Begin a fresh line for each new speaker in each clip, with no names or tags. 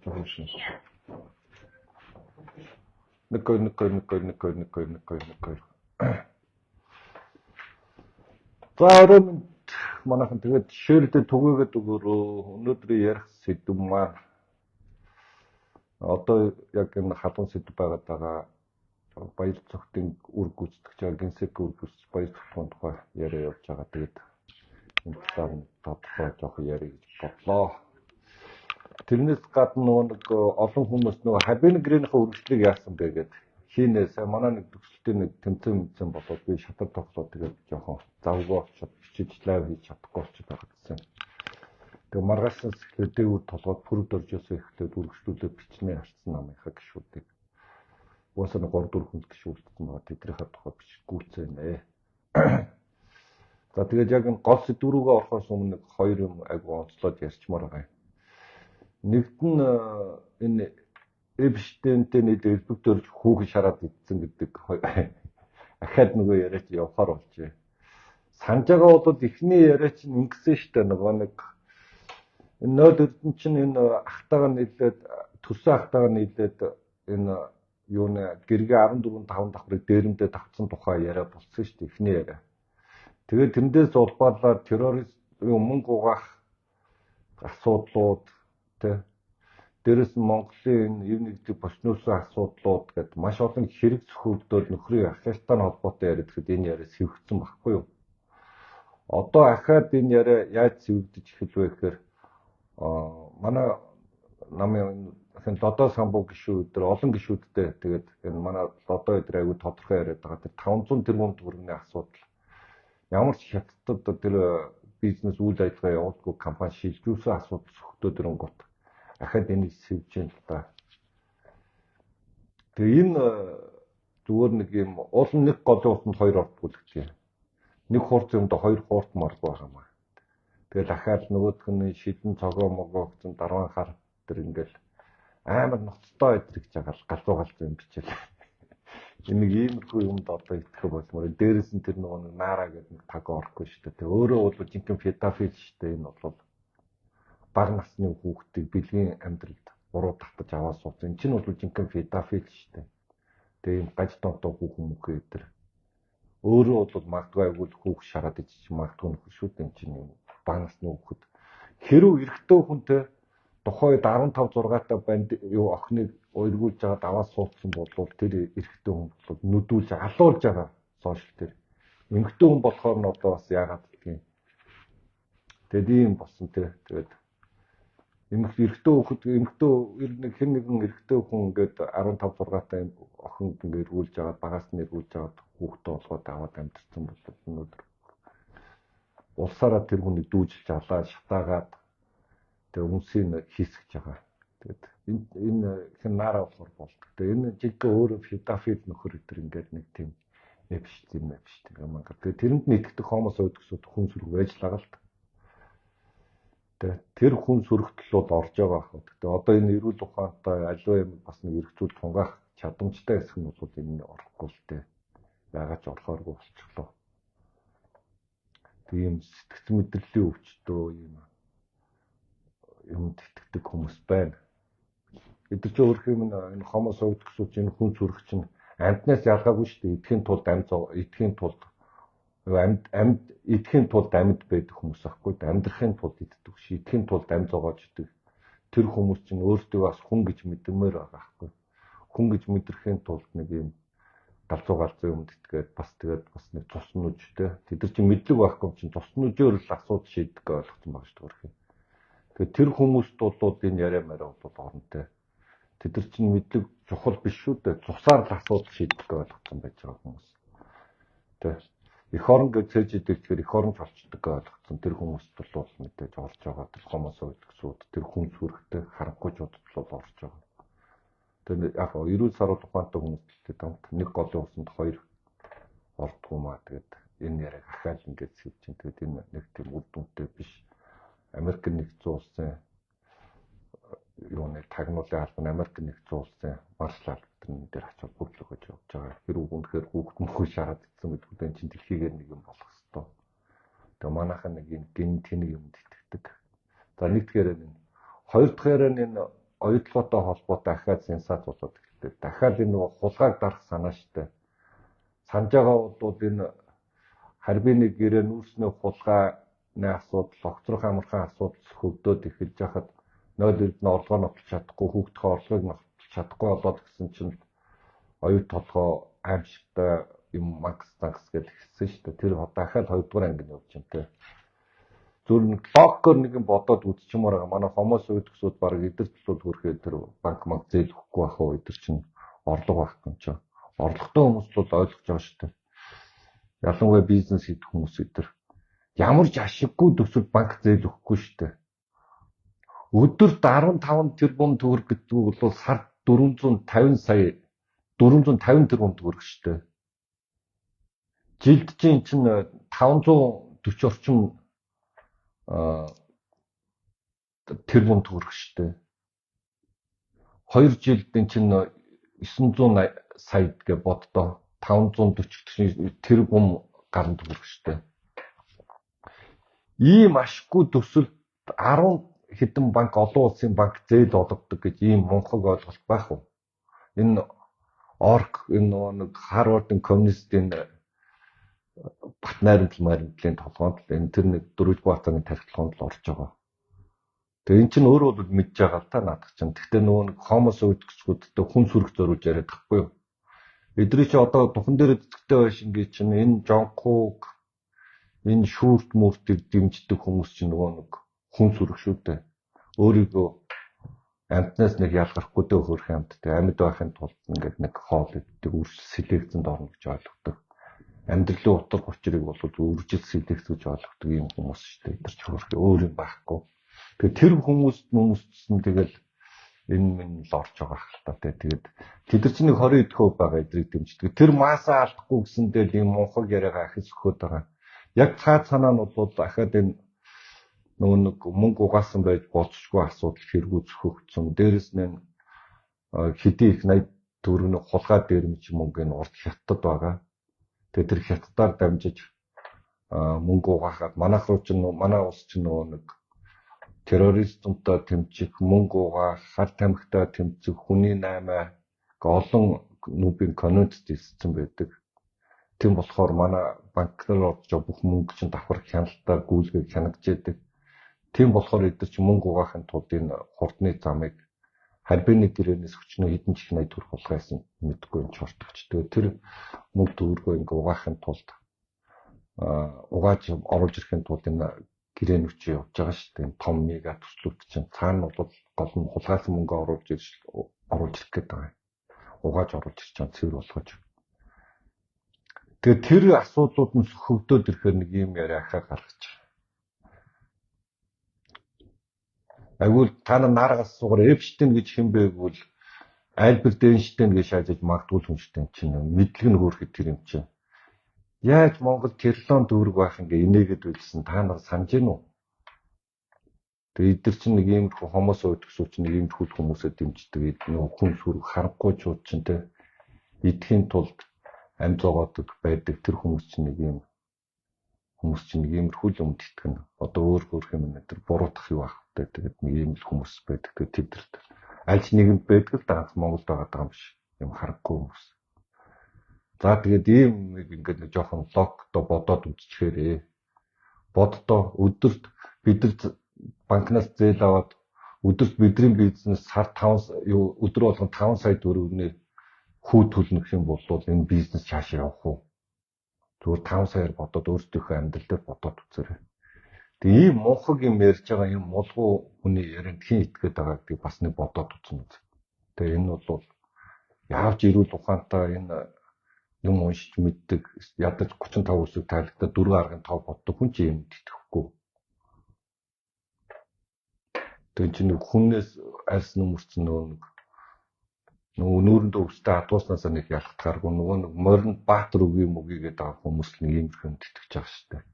Шин. 1 2 1 2 1 2 1 2 1 2 1 2. За, орой минь манайхан, тэгээд share-дээ түгээгээд өгөөрөө. Өнөөдрийн ярих сэдэв маань одоо яг энэ халуун сэдэв байгаад байгаа Баяр цогтын үр гүйцэтгэж байгаа генсек үр гүйцэтгэж Баяр цогтын тухай яриа явж байгаа. Тэгээд энэ талаар нь тодорхой жоохон яриа гэж бодлоо. Тэрнээс гадна нөгөө нэг олон хүмүүс нөгөө Хабины гэрээнийхээ үргэлжлэлийг яасан бэ гэдэг хийнэ. Сайн манай нэг төгсөлтийн нэг тэмцээн мэмцэн болоод би шатар тоглоод, тэгээд жоохон завгүй болчиход бичиж live хийж чадахгүй болчиход байгаа гэсэн. Тэгээ маргаашнаас эхлээд дээгүүр толгойд пүрэв доржоосоо эхлээд үргэлжлүүлээд бичнэ харсан намынхаа гишүүдийг. Угаасаа нэг 3 4 хүн гишүүн үлдсэн байгаа. Тэднийхээ тухай бичиж гүйцээнэ. За, тэгээд яг энэ гол сэдв рүүгээ орохоос өмнө нэг хоёр юм айгу онцлоод ярьчмаар байгаа юм. Нэгд нь энэ Эпштейнтэй нийт элбэг дөрж хүүхэн шараад идсэн гэдэг ахаад нөгөө яриач явахаар болжээ. Санаж байгаа бол эхний яриа чинь ингэсэн штэ, нөгөө нэг энэ 0 эрдэн чинь энэ ахтайгаа нийлээд, төрсөн ахтайгаа нийлээд энэ юуны гэргээ 14 5 давхрыг дээрэмдээ давцсан тухай яриа болсон штэ, эхний яриа. Тэгээд тэндээс улбаалаар террорист юу мөнгө угаах асуудлууд тэ, дээрэс нь Монголын энэ эв нэгдлийг бочнуулсан асуудлууд гэдээ маш олон хэрэг зөхөгдөөд нөхрийн ахыхтай нь холбоотой яриад гэхэд энэ яриа сэвгдсэн байхгүй юу? Одоо ахаад энэ яриа яаж сэвгдэж эхэлвэ гэхээр манай намын хэн Лодоо самбуу гишүүд дээр олон гишүүдтэй, тэгээд энэ манай Лодоо өдр айгүй тодорхой яриад байгаа. Тэр 500 тэрбум төгрөгийн асуудал, ямар ч хятадд тэр бизнес үйл ажиллагаа явуулдаггүй компани шилжүүлсэн асуудал сөхтөөд ирэнгүүт ахаад энийг сэвж юм л та. Тэгээ энэ зүгээр нэг юм уул нэг голын усанд хоёр ордгоо л гэж юм. Нэг хурц юмд хоёр хуурт морго байгаа юм аа. Тэгэл ахаад нөгөөх нь шидэн цогоо могоо гэсэн дарван хар тэр ингээл амар ноцтой өдрөгч байгаа л галзуу галзуу юм бичээл. Энэ нэг иймэрхүү юмд одоо итгэх болмоор, дээрэс нь тэр нөгөө нэг Нара гэдэг нэг таг орохгүй шүү дээ. Тэг өөрөө бол жинхэнэ педофил шүү дээ. Энэ бол бага насны хүүхдийг бэлгийн амьдралд буруу татаж аваад суусан. Энэ чинь бол жинхэнэ педофил шүү дээ. Тэгээ юм гаж донтоо хүүхэн мөхөө өдр. Өөрөө бол магадгүй айгүй хүүх шараад иччих магадгүй нөхөр шүү дээ. Энэ чинь юм бага насны хүүхэд. Хэрв эрэгтэй хүнтэй тухайн үед 15 6 та банд юу охиныг уйргуулж байгаа даваад суудсан бол тэр эрэгтэй хүн бол нүдүүлж алуулж байгаа сошиал дээр. Эмэгтэй хүн болохоор нь одоо бас яагаад гэдгийг. Тэгээд ийм болсон те. Тэгээд эмэгтэй эрэгтэй хүүхэд, эмэгтэй нэг хэн нэгэн эрэгтэй хүн ингээд 15 6 та охин ингээд эргүүлж аваад, багаас нь эргүүлж аваад хүүхдээ болгоод аваад амьдэрсэн бол өнөөдөр улсаараа тэр хүнийг дүүжилж алаа шатаагаад тэгээ үнсийг хийсгэж байгаа. Тэгээд энэ хэн Нара болохоор болдог. Тэгээ энэ жинхэнэ өөрөө педофил нөхөр өдр ингээд нэг тийм Эпштейн Эпштейн юм аа. Тэгээ тэрэнд нийтгэдэг homo sapiens хүн сүрэг байж л байгаа л та. Тэгээ тэр хүн сүрэгтэл бол орж байгаа хаа. Тэгээ одоо энэ эрүүл ухаантай аливаа юм бас нэг эрх зүйл тунгаах чадамжтай хэсэг нь бол энэ орохгүй л дээ. Яагаад ч орохооргүй болчихлоо. Тийм сэтгэц мэдрэлийн өвчтөө ийм юмд итгэдэг хүмүүс байна. Эдгээр чи өөрх юм энэ homo sapiens энэ хүн сүрэх чинь амьтнаас ялгаагүй шүү дээ. Идэхийн тулд амьд, идэхийн тулд амьд, амьд идэхийн тулд амьд байдаг хүмүүс аахгүй. Амьдрахын тулд иддэг ш. Идэхийн тулд амьд зогоож идэг. Тэр хүмүүс чинь өөрсдөө бас хүн гэж мэдэрмээр байгаа аахгүй. Хүн гэж мэдрэхийн тулд нэг юм галзуу галзуу юмд итгээд бас тэгээд бас нэг цус нүжтэй. Тэд нар чинь мэдлэг байхгүй чинь цус нүжээр л асуудал шийддэг гэж ойлгосон байгаа шүү дээ. Тэгээд тэр хүмүүст бол энэ яриа мараа бол оронтой. Тэд нар чинь мэдлэг чухал биш шүү дээ. Цусаар л асуудал шийддэг гэж ойлгосон байж байгаа хүмүүс. Тэ. Эх орон гэж цээж идэг тэгэхээр эх оронч олчдөг гэж ойлгосон тэр хүмүүст бол мэдээж орж байгаа. Тэр homo sapiens тэр хүн сүрхтэй харанхуйчуудад бол орж байгаа. Тэр яг эрүүл саруул ухаантай хүмүүс л дамт нэг голын усанд хоёр ордгоо маа. Тэгээд энэ яриаг ахаал ингээд сэвж чинь тэгээд энэ нэг тийм үр дүнтэй биш. Америк нэгдсэн улсын юуны тагнуулын албан, Америк нэгдсэн улсын Маршал алба энэ дээр ач холбогдол өгөж явж байгаа. Хэрэг үнэхээр хүүхд мөхөө шараад идсэн гэдэг нь чинь дэлхийгээр нэг юм болох хэвээр. Тэгээ манайхан нэг юм гин тэнэг юмд итгэдэг. За, нэг дахь яриа нь, хоёр дахь яриа нь энэ оюутлоготой холбоотой ахаад сенсац болоод эхэлдэг. Дахиад энэ нөгөө хулгайг дарах санаа штэ. Санаж байгаа бол энэ харбины гэрээ нүүрсний хулгайны асуудал, огцрох амархан асуудал хөгдөөд эхэлж байхад 0 эрдэнэ орлогоо нотолж чадахгүй, хүүхдийнхээ орлогыг нотолж чадахгүй болоод гэсэн чинь оюут толгой аимшигтай юм макс загс гэж эхэлсэн шүү дээ. Тэр дахиад 2 дугаар анги нь явж байна те. Зүгээр нэг логикоор нэг юм бодоод үзчихмээр байгаа. Манай хомоос үүдгсүүд баг эдэр төлөв хөрхөө тэр банк манк зээл өгөхгүй байх уу? Эдэр чинь орлого байхгүй юм чинь. Орлоготой хүмүүс бол ойлгож байгаа шүү дээ. Ялангуяа бизнес хийдэг хүмүүс эдэр ямар ч ашиггүй төсөл банк зээл өгөхгүй шүү дээ. Өдөрт 15 тэрбум төгрөг гэдэг бол сард 450 сая 450 тэрбум төгрөг шүү дээ. Жилд чинь 540 орчим тэрбум төгрөг шүү дээ. 2 жилд энэ чинь 980 сая гэж боддоо 540 тэрбум гарan төгрөг шүү дээ. Ийм ашиггүй төсөлд 10 хэдэн банк олон улсын банк зээл олгодог гэж ийм мунхаг ойлголт байх уу? Энэ орк энэ нөгөө нэг Харвардын коммунистын бат найрамдал маримтлын толгоонд л энэ тэр нэг дөрвж баатаны тархилгоонд л орж байгаа. Тэгээ эн чинь өөрөө бол мэдж байгаа л та наадах чинь. Гэхдээ нөгөө нэг хомос үүдгсгүүдтэй хүн сүрэх зориулж яриад байхгүй юу? Эдгээр чи одоо духан дээр цэцэгтэй байшин гээ чинь энэ Жонкуг энэ шүүрт мүртийг дэмждэг хүмүүс чинь нөгөө нэг хүн сүрэх шүү дээ. Өөрийгөө амьтнаас нэг ялгархгүй дөө хөрх амьттай амьд байхын тулд ингээд нэг хоол иддэг, үржил селекцэнд орно гэж ойлгодог. Амьдралын утга учирыг бол үржил селекц гэж ойлгодог юм хүмүүс шүү дээ. Тэр ч хөрх өөр юм байхгүй. Тэгээ тэр хүмүүст хүмүүссэн тэгэл энэ минь л орж байгаа хэл та тий. Тэгээд тэд нар чинь нэг 20 идэхөө байгаа эдрийг дэмждэг. Тэр маасаа алдахгүй гэсэн дээр ийм мунхаг яриагаа ахиж сөхөд байгаа. Яг цаад санаа нь бол ахаад энэ нөгөө нэг мөнгө угаасан байж болцсохгүй асуудал хэрэгүү зөхөгдсөн. Дээрэс нь хэдий их 80 төгрөгийн хулгай дээрэмч мөнгө нь урд хятад байгаа. Тэгээ тэр хятадаар дамжиж мөнгө угаахад манайх руу чинь манай улс чинь нөгөө нэг терроризмтай тэмцэх, мөнгө угаах, хар тамхитай тэмцэх, хүний наймаа олон нүбийн конвенцэд элссэн байдаг. Тийм болохоор манай банкнаар орж байгаа бүх мөнгө чинь давхар хяналтаар гүйлгээ хянагдж яадаг. Тийм болохоор эдгээр чинь мөнгө угаахын тулд энэ хурдны замыг харбины гэрээнээс өчнөө хэдэн ч их 80 төгрөг хулгайсан мэдгүй юм чортогч. Тэгээ тэр мөнгө төгрөгөө ингээ угаахын тулд угааж оруулж ирэхин тулд энэ гэрээнүүд чи явж байгаа шүү дээ. Том мега төслүүд чинь цаана бол гол нь хулгайлсан мөнгө оруулж ирэх гээд байгаа юм. Угааж оруулж ирж байгаа цэвэр болгож. Тэгээ тэр асуудлууд нь сөхөгдөөд ирэхээр нэг юм яриа ахаа гаргаж байгаа. Айгуул та нар наарагаас суугаар Эпштейн гэж хэн бэ гэвэл Альберт Эйнштейн гэж шаажиж магадгүй хүн шүү дээ чинь мэдлэг нь хөөрөхөд тэр юм чинь. Яаж Монгол триллион төгрөг байх ингээ инээгээд байлсан та нар санаж гин үү? Тэгээ эдгээр чинь нэг иймэрхүү хомоос үүдгсүү чинь нэг иймэрхүү хүмүүсээ дэмждэг нөгөө хүн сүрэг харанхуй чууд чинь те идэхийн тулд амь зогоодог байдаг тэр хүмүүс чинь нэг ийм хүмүүс чинь нэг иймэрхүү л юмд итгэнэ. Одоо өөр хөрх юм нэ тэр буруутах юу ах вэ? Тэгээд нэг ийм л хүмүүс байдаг. Тэгээд тэдэрт аль ч нийгэмд байдаг л да ганц Монголд байгаа юм биш. Юм харанхуй хүмүүс. За тэгээд ийм нэг ингээд нэг жоохон логтой бодоод үзчихээрээ. Боддоо өдөрт бид нар банкнаас зээл аваад өдөрт бидний бизнес сар 5 юу өдөр болгон 5 сая төгрөгний хүү төлнө гэх юм бол энэ бизнес цаашаа явах уу? Зүгээр 5 саяар бодоод өөрсдийнхөө амьдрал дээр бодоод үзээрэй. Тэгээ ийм мунхаг юм ярьж байгаа юм мулгуу хүний ярианд хэн итгээд байгаа гэдгийг бас нэг бодоод үзнэ. Тэгээ энэ бол яавч эрүүл ухаантай энэ юм уншиж мэддэг ядаж 35 үсэг тайлбарлаа 4 аргын тоо боддог хүн чи юм итгэхгүй. Тэгээ чи нэг хүнээс альс нүмерцэн нөгөө нэг нөгөө нүүрэндээ өвстэй адууснасаа нэг ялгахтааргүй нөгөө нэг моринд баатар үгүй юм үгүй гэдэг байгаа хүмүүс л нэг иймэрхүү юмд итгэж байгаа шүү дээ.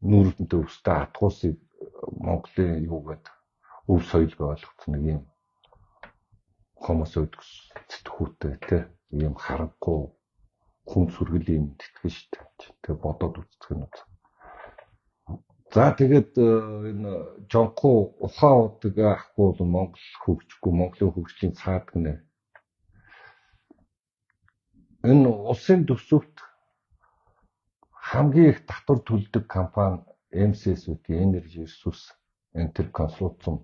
Нүүрэндээ өвстэй адгуусыг Монголын юу гэдэг өв соёл ойлгоцсон нэг юм хомос өөдгс сэтгүүтэй те ийм харанхуй хүн сүргэл юм итгэж шүү дээ. Тэгээ бодоод үздэг юм. За тэгээд энэ Жонхоо ухаан удаг авахгүй бол Монгол хөгжихгүй, Монголын хөгжлийн цаад гинэ. Энэ улсын төсөвт хамгийн их татвар төлдөг компани MCS үүдийн Energy Resource Enter Consortium.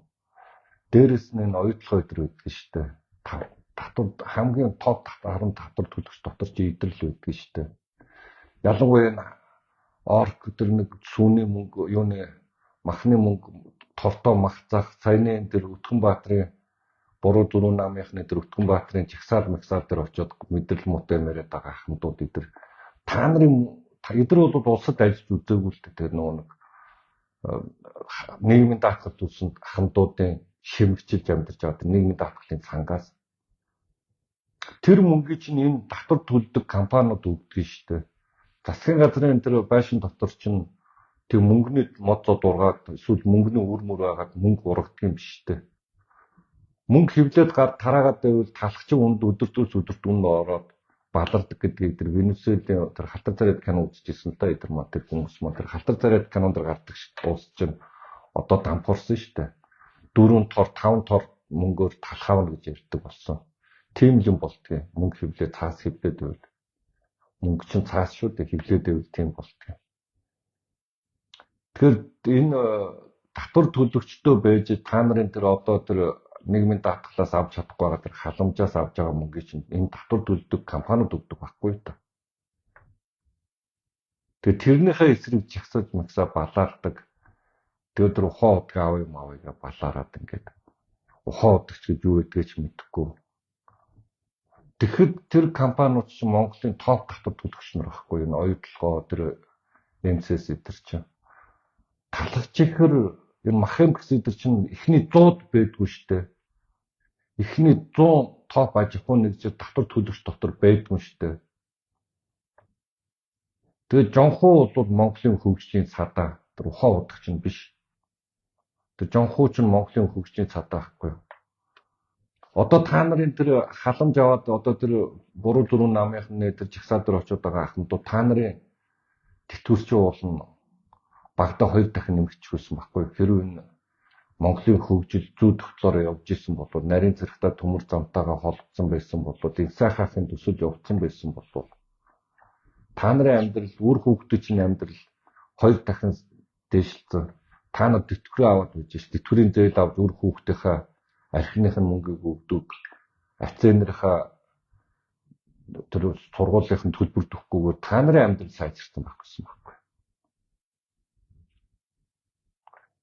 Дээрэс нь энэ оюутлогоо өдр байдаг шүү дээ. Татвар хамгийн топ 10 татвар төлөгч дотор чи идрэл байдаг шүү дээ. Ялангуяа энэ орк өдр нэг сүүний мөнгө юуны махны мөнгө торто мах зах саяны энэ тэр Өтгөн Баатрын буруу дөрөв намынхны тэр Өтгөн Баатрын чагсаал магсаал дээр очиод мэдрэл муутай яриад байгаа ахмадууд эдэр та нарын эдэр бол улсад ажиллаж үзээгүй л дээ. Тэр нөгөө нэг нийгмийн даатгал төлсөн ахмадуудын шимэгчилж амьдарч байгаа тэр нийгмийн даатгалын цангаас тэр мөнгийг чинь энэ татвар төлдөг компаниуд өгдөг шүү дээ. Засгийн газрын тэр байшин дотор чинь тэг мөнгөний мод зод ургаад эсвэл мөнгөний үр мөр байгаад мөнгө ургадаг юм биш үү? Мөнгө хевлээд гар тараагаад байвал талхчин үнд өдөртөөс өдөрт үн ороод балардаг гэдгийг тэр Венесуэлийн тэр халтар царайд кино үзчихсэн л да эдэр маа тэр хүмүүс маа тэр халтар царайд кинон дэр гардаг уус чинь одоо дампуурсан шүү дээ. 4 тор 5 тор мөнгөөр талхаавна гэж ярьдаг болсон. Тийм л юм болдгийг. Мөнгө хевлээ цаас хевлээд байвал мөнгө чинь цаас шүү дээ, хевлээд байвал тийм болдгийг. Тэгэхээр энэ татвар төлөгчдөө байж та нарын тэр одоо тэр нийгмийн даатгалаас авч чадахгүй байгаа тэр халамжаас авч байгаа мөнгийг чинь энэ татвар төлдөг компаниуд өгдөг байхгүй та. Тэгээ тэрнийхээ эсрэг жагсаж магсаа балаардаг. Тэгээд тэр ухаан удаг авъя юм авъя гэж балаарад ингээд ухаан удагч гэж юу гэдгийг ч мэдэхгүй. Тэгэхэд тэр компаниуд чинь Монголын топ татвар төлөгч нар байхгүй энэ оюутлогоо тэр MCS эдэр чинь талагч ихэр энэ махын гэс эдэр чинь эхний 100-д байдгүй шүү дээ. Эхний 100 топ аж ахуйн нэгжээр татвар төлөгч дотор байдгүй шүү дээ. Тэгээд Жонхоо бол Монголын хөгжлийн цадаа тэр ухаан удагч нь биш. Тэр Жонхоо ч Монголын хөгжлийн цадаа байхгүй юу? Одоо та нарын тэр халамж аваад одоо тэр буруу дөрөв намынхны тэр жагсаал дээр очиод байгаа ахмадууд та нарын тэтгэврчүү болно. Багадаа 2 дахин нэмэгдчихсэн байхгүй юу? Хэрвээ энэ Монголын хөгжил зүй тогтлоор явж исэн бол нарийн зэрэгтэй төмөр замтайгаа холбогдсон байсан бол энэ сайхаахын төсөл явагдсан байсан бол та нарын амьдрал, үр хүүхдийн чинь амьдрал 2 дахин дээшилсэн. Та нар тэтгэврээ аваад байж ш. Тэтгэврийн зээл авч үр хүүхдийнхээ архиных нь мөнгийг өгдөг. Ацэнэрийнхаа тэр сургуулийнхын төлбөр төлөхгүйгээр та нарын амьдрал сайжирсан байх гэсэн байхгүй.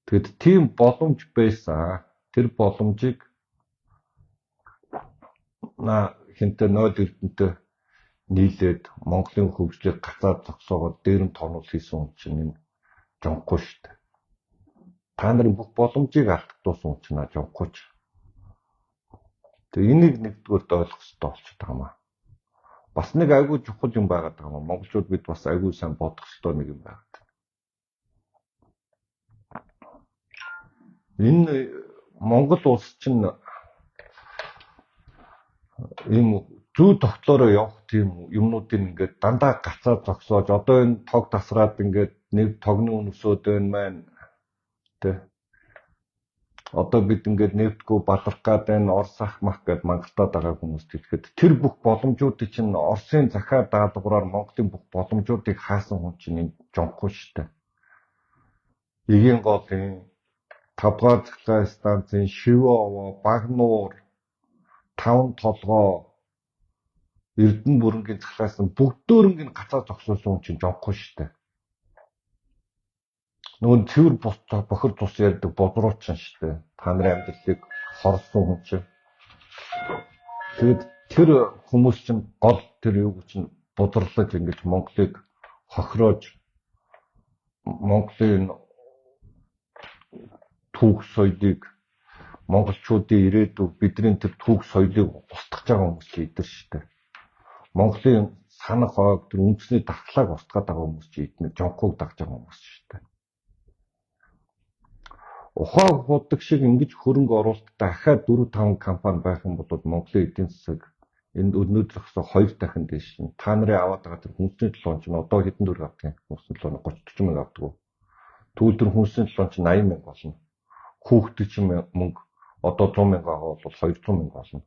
Тэгэд тийм боломж байсан. Тэр боломжийг на хинтээ 0 эрдэнтэй нийлээд Монголын хөгжлийг гацаад зогсоогоод дээр нь тонол хийсэн хүн чинь энэ Жонхоо шүү дээ. Та нарын бүх боломжийг алдагдуулсан хүн чинь Жонхоо ч. Тэгээ энийг нэгдүгээрт ойлгох хэрэгтэй болчиход байгаа юм аа. Бас нэг айгүй чухал юм байгаад байгаа юм. Монголчууд бид бас айгүй сайн бодох хэрэгтэй нэг юм байгаад. Энэ Монгол улс чинь ийм зүй тогтлоороо явах тийм юмнуудыг ингээд дандаа гацаа зогсоож одоо энэ тог тасраад ингээд нэг тогны үнэсөөд байна маань тэ. Одоо бид ингээд нефтгүй баларх гад байна, Орос ах мах гэд мангалтаад байгаа хүмүүст хэлэхэд тэр бүх боломжуудыг чинь Оросын захиа даалгавраар Монголын бүх боломжуудыг хаасан хүн чинь энэ Жонхоо шүү дээ. Эгийн голын 5 дугаар цахилгаан станцын Шивэ овоо, Багнуур, Таван толгоо, Эрдэнэ бүрэнгийн цахилгаан станц бүгдөөрөнг нь гацаа зогсоосон хүн чинь Жонхоо шүү дээ. Нөгөө цэвэр бус бохир цус ярьдаг бодруучин шүү дээ. Та нарын амьдралыг хорлсон хүн чинь. Тэгэд тэр хүмүүс чинь гол тэр юуг чинь бодрлож ингэж Монголыг хохироож Монголын түүх соёлыг монголчуудын ирээдүй бидний тэр түүх соёлыг устгаж байгаа хүмүүс чи эдэр шүү дээ. Монголын санах ойг тэр үндэсний дархлааг устгаад байгаа хүмүүс чи эднэр Жонхоог дагж байгаа хүмүүс шүү дээ. Ухаан худаг шиг ингэж хөрөнгө оруулалт дахиад 4 5 компани байх юм бол Монголын эдийн засаг энд өнөөдрөхөөс 2 дахин дээш нь. Та нарын аваад байгаа тэр хүнсний толгойн чинь одоо хэдэн төгрөг авдаг юм? Хүнсний толгойн 30 40 мянга авдаг уу? Тэгвэл тэр хүнсний талуун чинь 80 мянга болно. Хүүхдэд чинь мөнгө одоо 100 мянга байгаа бол 200 мянга болно.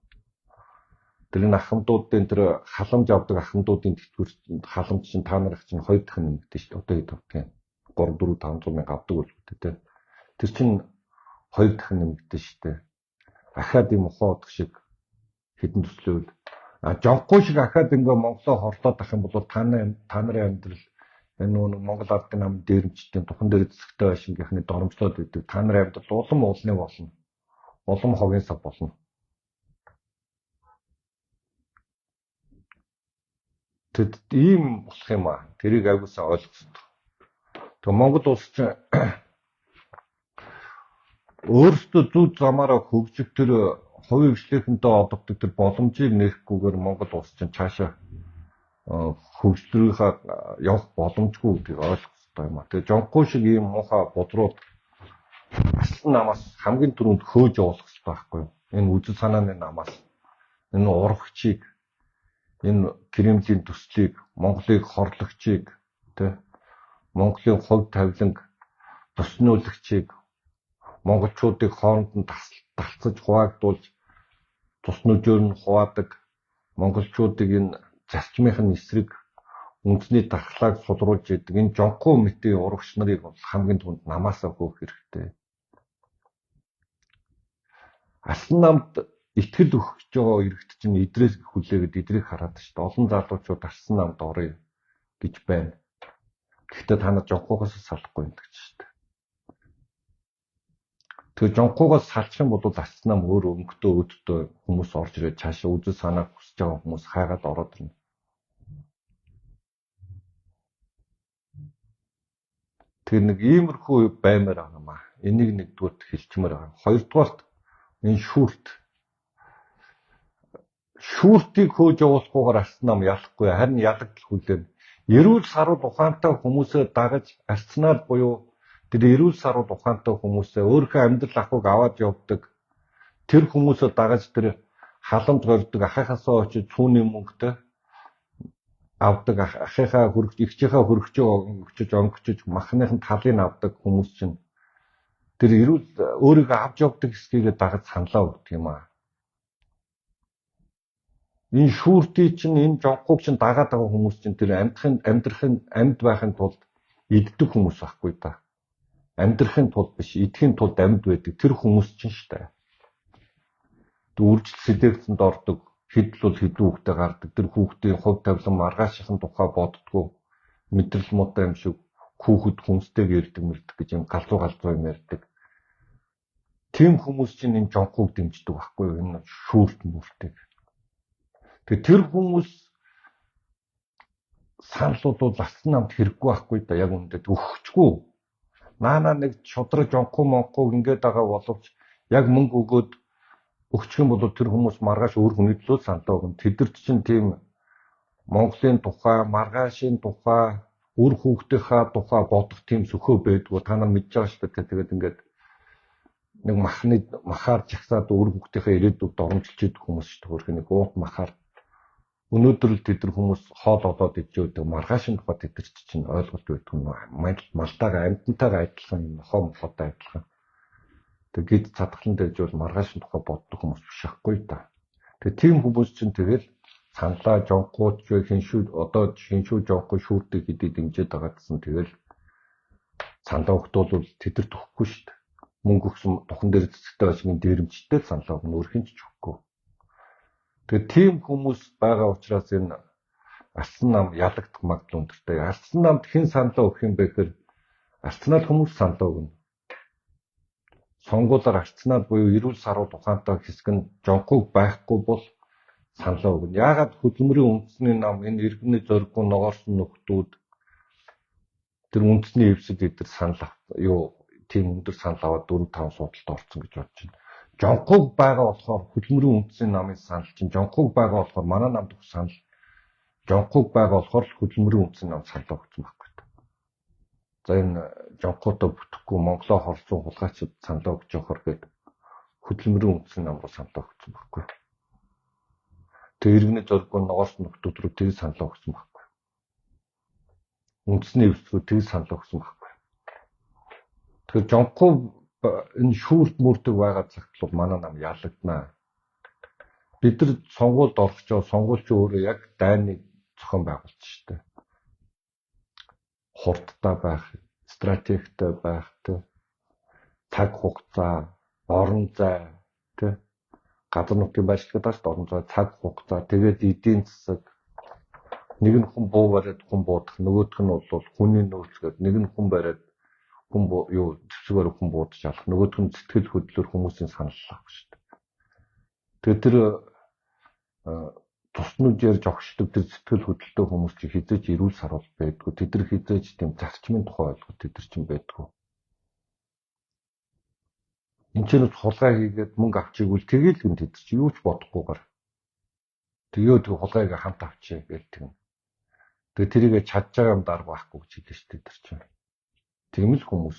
Тэр энэ ахмадуудын тэр халамж авдаг ахмадуудын тэтгэвэр халамж чинь та нарыг чинь 2 дахин нэмэгдэн шүү дээ. Одоо хэд авдаг юм? 3 4 500 мянга авдаг бол үү те. Тэр чинь 2 дахин нэмэгдэн шүү дээ. Ахаад юм ухаадах шиг хэдэн төслөөл. А жонхгүй шиг ахаад ингээ Монголоо хорлоод ах юм бол та нарын амьдрал энэ нөгөө Монгол ардын нам дээрэмчдийн тухан дээр зэцэгтэй байшингийнхны доромжлоод байдаг. Та нарын амьдрал улам уулны болно. Улам хогийн сав болно. Тэд ийм болох юм аа. Тэрийг агуулсан ойлгох хэрэгтэй. Тэгээ Монгол улс чинь өөрсдөө зүг замаараа хөгжих тэр хувийн хвшлийнхэнтэй олгодог тэр боломжийг нээхгүйгээр Монгол улс чинь цаашаа хөгжлөрийнхаа явах боломжгүй гэдгийг ойлгох хэрэгтэй юм аа. Тэгээ жонхгүй шиг ийм муухай бодрууд асал намаас хамгийн түрүүнд хөөж явуулах хэрэгтэй байхгүй юу? Энэ үзэл санааны намаас энэ урагчийг, энэ Кремлийн төслийг, Монголыг хорлогчийг, тэ Монголын хувь тавиланг туснуулагчийг, монголчуудыг хооронд нь талцаж хуваагдуулж тус нүжөөр нь хуваадаг, монголчуудыг энэ зарчмынх нь эсрэг үндэсний дархлааг сулруулж идэг энэ жонхоо мэтийн урагш нарыг бол хамгийн түрүүнд намаасаа хөөх хэрэгтэй. Алсан намд итгэл өгөх гэж байгаа иргэд чинь идрээс хүлээгээд идрийг хараад шүү дээ. Олон залуучууд алсан намд орё гэж байна. Гэхдээ та нар жонхоогоос салахгүй юм гэж шүү дээ. Тэгээ жонхоогоос салчих юм бол алсан нам өөр өнгөтэй өөдтэй хүмүүс орж ирээд цаашаа үзэл санааг хүсэж байгаа хүмүүс хайгаад ороод ирнэ. Тэр нэг иймэрхүү баймаар байгаа юм аа. Энийг нэгдүгürt хэлчмээр байгаа. Хоёрдугаарт энэ шүүрт. Шүүртийг хөөж явуулахгүйгээр алсан нам ялахгүй, харин ялагдал хүлээн. Эрүүл саруул ухаантай хүмүүсээ дагаж алцнаар буюу тэр эрүүл саруул ухаантай хүмүүсээ өөрийнхөө амьдрал ахуйг аваад явдаг. Тэр хүмүүсээ дагаж тэр халамж горьдог ахыхаасаа очиж цүүний мөнгөтэй авдаг, ахыхаа хөргөж, эгчийнхээ хөргөчөө өнгөчөж, онгөчөж махныхын талыг авдаг хүмүүс чинь тэр эрүүл өөрийгөө авч явдаг хэсгийг дагаж саналаа өгдөг юм аа. Энэ шүүртийг чинь, энэ жонхыг чинь дагаад байгаа хүмүүс чинь тэр амьдрахын амьд байхын тулд иддэг хүмүүс байхгүй да. Амьдрахын тулд биш, идэхин тулд амьд байдаг тэр хүмүүс чинь штэ. Тэг үржил селекцэнд ордог, хэд л бол хэдэн хүүхдээ гардаг. Тэр хүүхдийн хувь тавилан маргаашийн тухай боддгоо мэдрэл муутай юм шиг хүүхэд хүнстэйг ярьдаг мэрдэг гэж юм галзуу галзуу юм ярьдаг. Тийм хүмүүс чинь энэ жонхыг дэмждэг байхгүй юу? Энэ шүүрт мүртийг. Тэгээ тэр хүмүүс санал бол алсан намд хэрэггүй байхгүй да, яг үүндээ өгөхгүй. Наана нэг шудраг жонхуу монхуу ингээд байгаа боловч яг мөнгө өгөөд өгчих юм бол тэр хүмүүс маргааш өөр хүний төлөө саналаа өгнө. Тэдэрт чинь тийм Монголын тухай, маргаашийн тухай, үр хүүхдийнхаа тухай бодох тийм сөхөө байдгүй. Та нар мэдж байгаа шүү дээ. Тэгээд ингээд нэг махны махаар жагсаад үр хүүхдийнхээ ирээдүйд доромжилж идэх хүмүүс шүү дээ. Хөрх нэг уут махаар. Өнөөдөр л тэд нар хүмүүс хоол олоод идэж өгдөг. Маргаашийн тухай тэдэрт чинь ойлголт байдаг юм. Малтайгаа амьтантайгаа адилхан юм, нохоо мохоотой адилхан. Тэг гид цадгалан дэж бол маргаашийн тухай боддог хүмүүс биш байхгүй та. Тэгээ тийм хүмүүс чинь тэгэл саналаа жонхууч хиншүү одоо хиншүү жонхуу шүүрдэг хэдий дэмжиж байгаа гэсэн тэгэл саналаа өгтөөл тэдэрт өгөхгүй шүү дээ. Мөнгө өгсөн тухан дээр цэцэгтэй байшин дээрэмчтэй л саналаа өгнө, өөр хин ч өгөхгүй. Тэгээ тийм хүмүүс байгаа учраас энэ алсан нам ялагдах магадлал өндөртэй. Алсан намд хэн саналаа өгөх юм бэ гэхээр алцнаа л хүмүүс саналаа өгнө. Сонгуулаар арцнаад буюу эрүүл саруул ухаантай хэсэг нь жонхыг байхгүй бол саналаа өгнө. Яагаад хөдөлмөрийн үндэсний нам энэ иргэний зориггүй ногоорсон нөхдүүд тэр үндэсний эвсэд эдэр санал юу тийм өндөр санал аваад 4 5 судалд орсон гэж бодож байна. Жонхыг байгаа болохоор хөдөлмөрийн үндэсний намын санал чинь жонхыг байгаа болохоор манай намд өгөх санал жонхыг байгаа болохоор хөдөлмөрийн үндэсний нам санал өгсөн байхгүй. За энэ жонхотой бүтэхгүй Монголоо хорлсон хулгайчид саналаа өгч явахар гээд хөдөлмөрийн үндэсний нам руу саналаа өгсөн байхгүй. Тэр иргэний зориггүй ногоорсон нөхдүүд рүү тэр саналаа өгсөн байхгүй. Үндэсний эвс рүү тэр саналаа өгсөн байхгүй. Тэгэхээр Жонхоо энэ шүүрт мөрдөг байгаа цагт бол манай нам ялагдана. Бид нар сонгуульд орох ч сонгуульч өөрөө яг дайны зохион байгуулалт шүү дээ. Хурдтай байх, стратегтэй байх, тэ цаг хугацаа, орон зай, тэ газар нутгийн байршил гэдэг чинь орон зай, цаг хугацаа, тэгээд эдийн засаг. Нэг нь хүн буу бариад хүн буудах, нөгөөх нь бол хүний нөөц гэдэг, нэг нь хүн бариад хүн юу зэвсгээр хүн буудаж алах, нөгөөх нь сэтгэл хөдлөлөөр хүмүүсийн санал авах шүү дээ. Тэгээд тэр туснууд ярьж огшдог тэр сэтгэл хөдлөлтөй хүмүүс чи хизээж эрүүл саруул байдгүй. Тэд нар хизээж тийм зарчмын тухай ойлгох тэд нар чинь байдгүй. Энд чинь хулгай хийгээд мөнгө авчийгвэл тэгэл юм тэд чи юу ч бодохгүйгээр. Тэгээ тэг хулгайг хамт авчий гэж тэгнэ. Тэгээ тэрийгэ чадж байгаа юм дарга байхгүй гэж хэлнэ шүү дээ тэр чинь. Тийм л хүмүүс.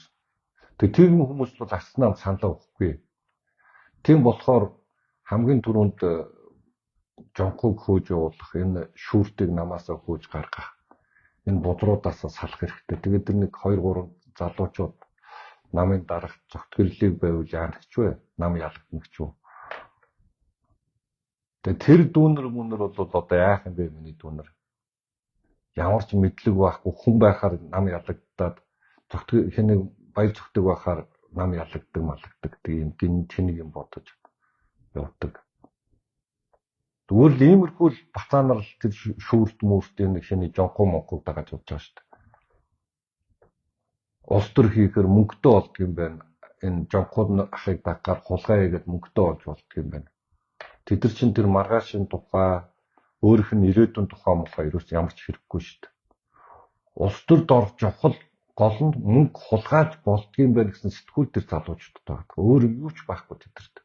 Тэгээ тийм хүмүүс бол арснаа саналаа өгөхгүй. Тийм болохоор хамгийн түрүүнд Жонхыг хөөж явуулах, энэ шүүртийг намаасаа хөөж гаргах, энэ бузруудаасаа салах хэрэгтэй. Тэгээд тэр нэг 2 3 залуучууд намын дарах цогт гэрлийг байвал яана ч вэ? Нам ялагдана ч юу. Тэгээд тэр дүүнер мүнер бол одоо яах юм бэ миний дүүнер? Ямар ч мэдлэг байхгүй хүн байхаар нам ялагдаад цогт хэнийг баяр цогтөг байхаар нам ялагддаг малагддаг. Тэг юм гин тэнэг юм бодож явдаг. Зүгээр л иймэрхүү л бацаанаар л тэр шүүрт мүрт энэ шиний жонхоо монхог дагаад явж байгаа шүү дээ. Улс төр хийхээр мөнгөтэй болдго юм байна. Энэ жонхоо ахыг даггаар хулгай хийгээд мөнгөтэй болж болдго юм байна. Тэд нар чинь тэр маргаашийн тухай өөрийнх нь ирээдүйн тухай мухай ерөөс ямар ч хэрэггүй шүү дээ. Улс төрд орох чухал гол нь мөнгө хулгайлж болдго юм байна гэсэн сэтгүүл тэр залуучуудад байгаа. Өөр юу ч байхгүй тэдэрт.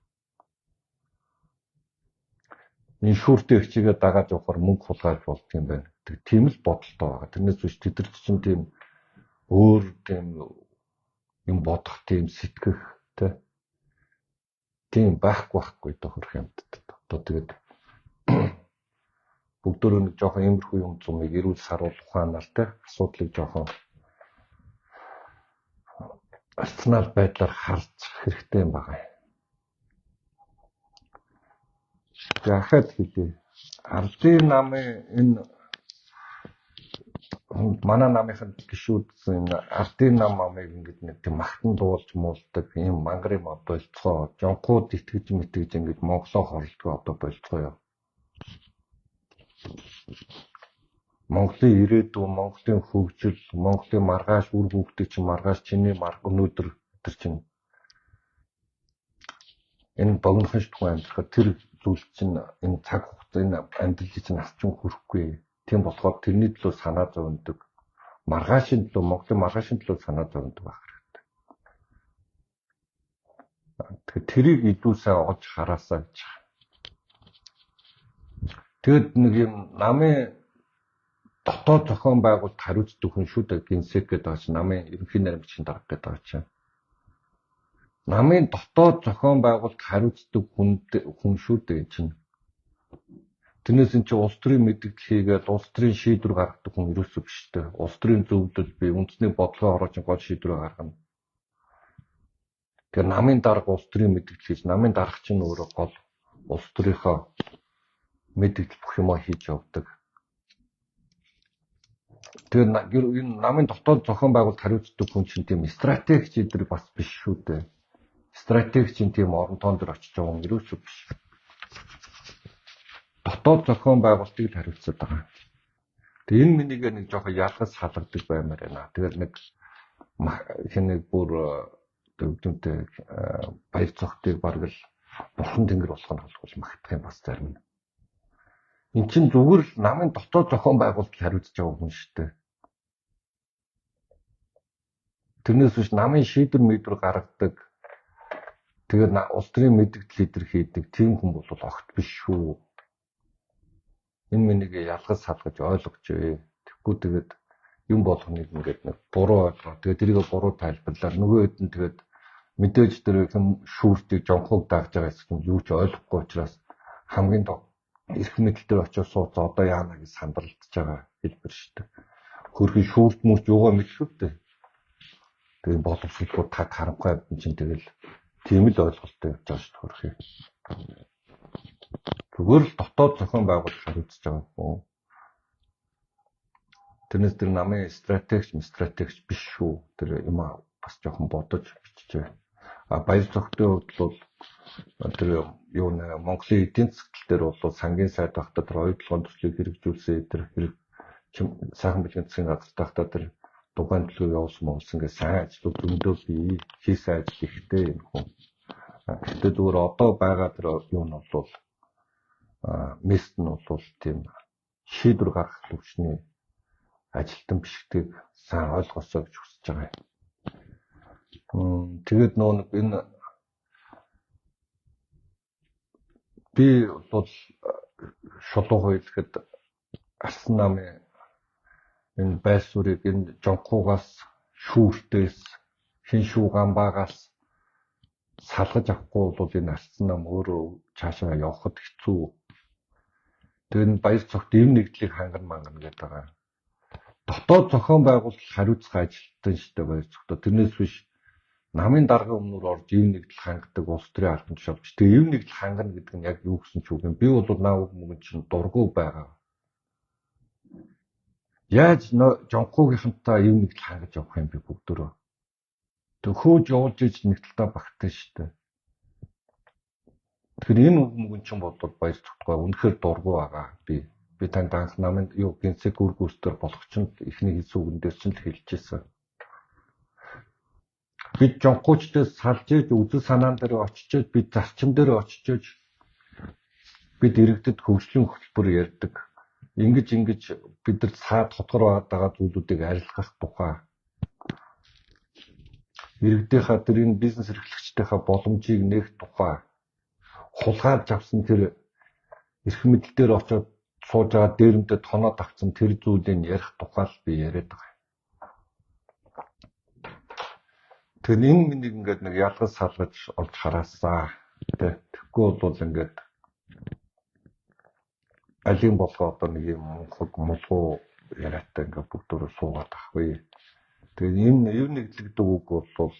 Энэ шүүртээ хичээгээ дагаад явахаар мөнгө хулгайлж болдго юм байна. Тийм л бодолтой байгаа. Тэрнээс биш тэдэрт чинь тийм өөр тийм юм бодох, тийм сэтгэх тийм байхгүй дохорх юмд. Одоо тэгээд бүгдөө нэг жоохон иймэрхүү юм зумыг эрүүл саруул ухаанаар те асуудлыг жоохон рационал байдлаар харж хэрэгтэй юм байна. Яхад хэлээ. Ардын намын энэ манай намынханд гишүүдсэн энэ ардын нам амыг ингээд нэг тийм магтан дуулж муулдаг ийм мангар юм болцгоо. Жонхууд итгэж мэтгэж ингээд Монголоо хорлодгоо одоо болцгоо. Монголын ирээдүй, Монголын хөгжил, Монголын маргааш үр хүүхдийг чинь маргааш чиний өнөөдөр тэр чинь энэ богинохон шүтгэн амьдрахад тэр зүйл чинь энэ цаг хугацаа энэ амьдралыг чинь нас чинь хүрэхгүй. Тийм болохоор тэрний төлөө санаа зовндог. Маргаашийн төлөө, Монголын маргаашийн төлөө санаа зовндог байх хэрэгтэй. Тэгэхээр тэрийг илүү сайн олж хараасаа гэж. Тэгэд нэг юм намын дотоод зохион байгуулалт хариуцдаг хүн шүү дээ. Генсек гэдэг байгаа чинь намын ерөнхий наримчийн дарга гэдэг байгаа чинь. Намын дотоод зохион байгуулалт хариуцдаг хүн шүү дээ чинь. Тэрнээс эн чинь улс төрийн мэдээлэл хийгээд улс төрийн шийдвэр гаргадаг хүн ерөөсөө биш дээ. Улс төрийн зөвлөл бий, үндэсний бодлогын хороочин гол шийдвэр гаргана. Тэгэхээр намын дарга улс төрийн мэдээлэл хийж, намын дарга чинь өөрөө гол улс төрийнхөө мэдээлэл бүх юмаа хийж явдаг. Тэгэхээр энэ намын дотоод зохион байгуулалт хариуцдаг хүн чинь тийм стратегч эдэр бас биш шүү дээ. Стратеги чинь тийм орон тоон дээр очиж байгаа хүн ерөөсөө биш. Дотоод зохион байгуулалтыг л хариуцдаг байгаа. Тэгээ энэ минийгээ нэг жоохон ялгаж салгадаг баймаар байна. Тэгэл нэг хин нэг бүр өвдөнтэй баяр цогтыг бараг л бурхан тэнгэр болох нь болов магтах юм бас зарим нь. Эн чинь зүгээр л намын дотоод зохион байгуулалт хариуцж байгаа хүн шүү дээ. Тэрнээс биш намын шийдвэр мэдвэр гаргадаг. Тэгээд улс төрийн мэдээлэл лидер хийдэг тийм хүн бол огт биш шүү. Энэ минийг ялгаж салгаж ойлгож. Тэгэхгүй тэгээд юм болгоныг ингээд нэг буруу ойлгоо. Тэгээд тэрийг буруу тайлбарлаад нөгөө хэд нь тэгээд мэдээж тэр хэм шүүртийг жонхог дагж байгаа хэсэг нь юу ч ойлгохгүй учраас хамгийн эрх мэдэл дээр очиж сууцаа одоо яана гэж сандралдаж байгаа хэлбэр шүү дээ. Хөрхөн шүүрт мөрч юугаа мэдэх үү? Тэгээ боловсролгүй таг харанхуй амьтан чинь тэгэл тийм л ойлголттой явж байгаа шүү дээ. Зүгээр л дотоод зохион байгуулалт хариуцж байгаа хүн. Тэрнээс тэр намын стратегч биш шүү. Тэр юм бас жоохон бодож биччихэ. А баяр цогтын хувьд бол тэр юу нэ Монголын эдийн засгт дээр бол сангийн сайд байхдаа тэр оюутлогын төслийг хэрэгжүүлсэн тэр хэрэг сайхан бэлгийн засгийн газар байхдаа тэр дугаан төлөв явуулсан моолсон гэж сайн ажлууд зөндөө бий хийсэн ажил ихтэй энэ хүн. Гэхдээ зүгээр одоо байгаа тэр юу нь бол мест нь бол тийм шийдвэр гаргах төвчний ажилтан биш гэдгийг сайн ойлгосоо гэж хүсэж байгаа юм. Тэгээд нөө нэг энэ би бол шулуух хэлэхэд Арсан намын энэ байр суурийг энэ жонхуугаас шүүртээс хин шүүгамбаагаас салгаж авахгүй бол энэ Арсан нам өөрөө цаашаа явахад хэцүү. Тэгээд энэ баяр цогт эв нэгдлийг ханган мангана гэдэг байгаа. Дотоод зохион байгуулалт хариуцах ажилтан шүү дээ баяр цогтоо. Тэрнээс биш намын даргын өмнөр орж эв нэгдэл хангадаг улс төрийн албан тушаал биш. Тэгээ эв нэгдэл хангана гэдэг нь яг юу гэсэн ч үг юм. Би бол наа үг мөнгөн чинь дургүй байгаа. Яаж жонхуугийнхантай эв нэгдэл хангаж явах юм бэ бүгдөрөө. Тэг хөөж явуулж иж нэг талдаа багтан шүү дээ. Тэгэхээр энэ үг мөнгөн чинь бодвол баяр цогтгой үнэхээр дургүй байгаа. Би танд анх намын юу генсек үр гүйцэтгэр болох чинь эхний хэлсэн үгэн дээр чинь л хэлж ирсэн. Бид жонхуучдээс салж иж үзэл санаан дээр очиж бид зарчим дээр очиж бид иргэдэд хөгжлийн хөтөлбөр ярьдаг. Ингэж бид нар цаад хотгор байгаа зүйлүүдийг арилгах тухай иргэдийнхаа тэр энэ бизнес эрхлэгчдийнхаа боломжийг нээх тухай хулгайлж авсан тэр эрх мэдэл дээр очиод сууж байгаа дээрэмдээ тоноод авсан тэр зүйлийг ярих тухай л би яриад байгаа. Тэгэхээр энэ минийг ингээд нэг ялгаж салгаж олж хараасаа. Тэ тэгэхгүй бол ингээд алийн болгоо одоо нэг юм мунхаг мулгуу яриатай ингээд бүгдөө суугаад ахгүй. Тэгээд энэ эв нэгдэл гэдэг үг бол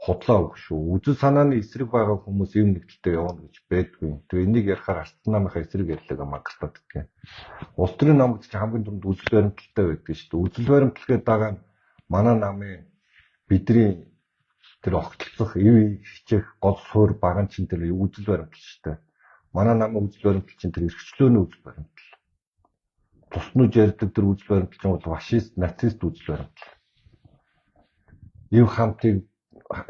худлаа үг шүү. Үзэл санааны эсрэг байгаа хүмүүс эв нэгдэлтэй явна гэж байдгүй. Тэгээ энийг ярихаар Арсан намынхаа эсрэг ярьлаа мангартаад гэдэг. Улс төрийн нам гэдэг чинь хамгийн түрүүнд үзэл баримталтай байдаг шүү дээ. Үзэл баримтал гэдэг байгаа нь манай намын бидний тэр огтлцох, эв хичээх гол суурь баган чинь тэр үзэл баримтал шүү дээ. Манай намын үзэл баримтал чинь тэр эрхчлөөний үзэл баримтал. Цуснууж ярьдаг тэр үзэл баримтал чинь бол фашист, нацист үзэл баримтал. Эв хамтыг